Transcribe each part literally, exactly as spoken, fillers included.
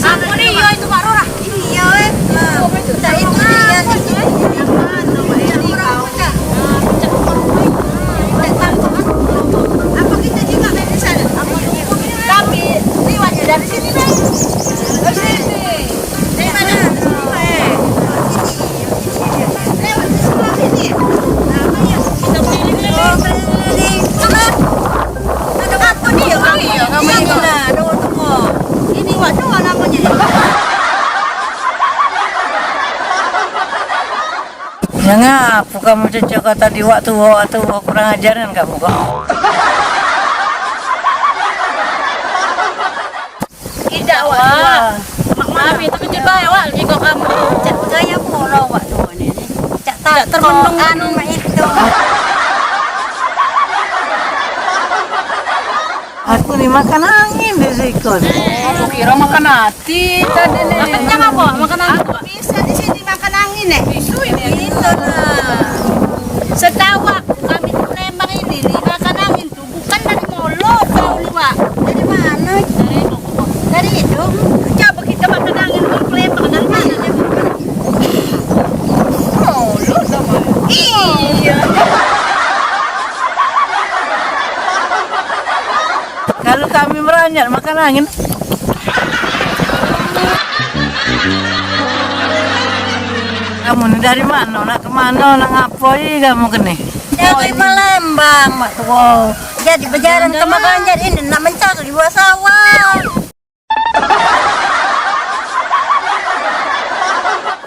Ampun, iyo itu Mak Rora. Iyo, eh. Nah, tak itu dia. Apa kita juga main di sana? Tapi liwatnya dari sini, Bang. Dari sini. Dari mana? Dari sini, eh. Lewat di sebelah sini. Nah, ayo. Kita keliling-keliling. Oh, keliling. Sana. Ada apa dia? Oh, iya, kamu ini. Nah, ada orang. Ini wak tua namanya. Ya ngapo kamu cecok tadi, wak tuo, wak tuo, kurang ajar nian kamu kok. Idak, wak tuo. Mak mami tekejut bae, wak, jingok kamu. Cak gaya pulo wak tuo ni. Cak tak termenung anu mak itu. Aku ni makan angin di siko ni. Aku kira makan ati tadi ni. Makan apa? Makan angin. Aku bisa di sini makan angin, eh? Bisa ini. Bisa lah. Setahu aku, kami di Palembang ini ni, makan angin tu bukan dari mulut, tahu ni, Wak. Dari mana? Dari hidung. Dari hidung. Coba kita makan angin di Palembang, dari mana dia? Mulut apa? Iya. Kalu kami meranyat makan angin. Kamu ni dari mano? Nak ke mano? Nak ngapoi kamu ke ni? Dari Palembang, mak tuo. Jadi bejalan ke Makanjat ini nak mencari buah sawah.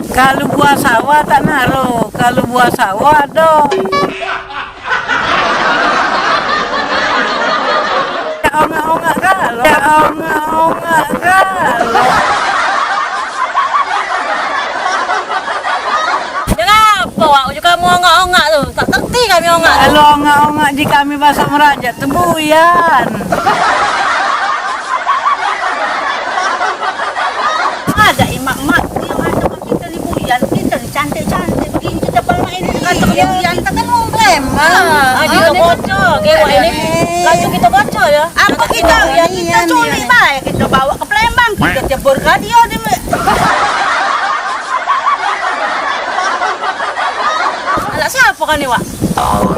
Kalu buah sawah tak naro, kalu buah sawah ado. Ongak-ongak galo, ongak-ongak galo. Dengan apa wak ujuk kamu ongak-ongak tu? Tak ngerti kami ongak tu. Kalu ongak-ongak di kami bahasa Merajat tu buyan. Ada imak-mak yang ada kita ni buyan, kita ni cantik-cantik begini, kita bawa ini kata buyan, kita kan wong Palembang. Ah, kita kocok, kewak ini. Langsung kita kocok ya. Apa kita? Ya, kita culi bae, kita bawa ke Palembang, kita cebur ke dia di. Anak siapa kan ni, Wak?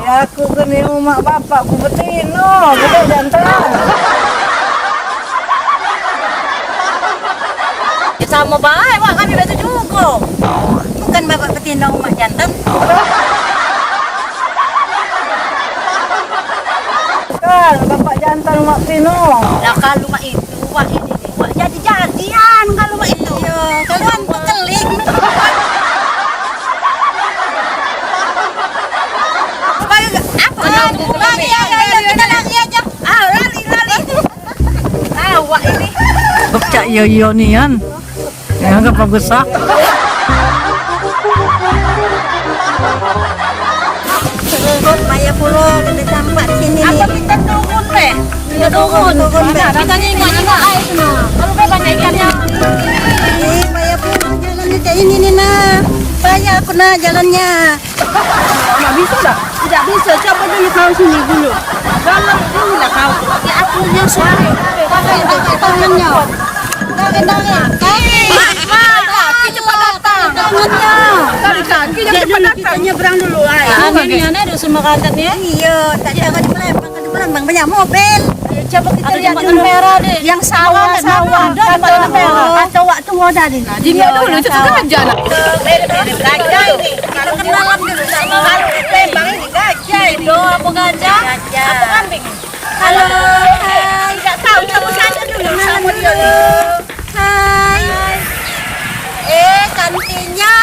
Ya, aku ke ni umak bapakku betino, bukan jantan. Ya, sama bae, Wak, kami begitu juga. Bukan bapak betino, umak jantan. Bukan, bapak jantan, umak betino. Lah, kalu mak itu, Wak, ini. Wak jadi-jadian kalu mak itu. Iyo, kalu kan pekeling. Apa? Lari, lari, ayo, ayo, kita lari aja. Ah, lari, lari. Ah, wak ini. Cak iyo-iyo nian. Ya, enggak bagus ah. Payah pulo kena tampak di sini. Apa kita turun, Pe? Kita turun. Turun, Pe. Kita nyingok-nyingok air sana. Kalau Pe banyak ikannya. Ih, payah pulo jalannya cak ini nih, nah. Payah aku, nah, jalannya. Mak bisa tak? Tidak bisa. Coba dulu kau sini dulu. Dalam dulu lah kau. Ya, aku yang suruh. Pakai, pakai tangannya. Tangan, tangan. Eh, Mak, Mak, cepat datang. Tangannya. Kaki, kaki, jangan cepat datang. Kita nyebrang dulu, ay. Anu ni, anu ada semua kancet ni, ya? Iya, tak ada di Palembang, di Palembang banyak mobil. Coba kita lihat dulu. Merah deh. Yang sawah, sawah. Ada di Palembang merah. Atau waktu ada di. Nah, dia dulu, itu sengaja lah. Gajah ini. Kalau di Palembang ini gajah ini. Itu apa gajah? Gajah. Apa kambing? Halo, hai. Tidak tahu, coba tanya dulu sama dia. Hai. Eh, cantiknya.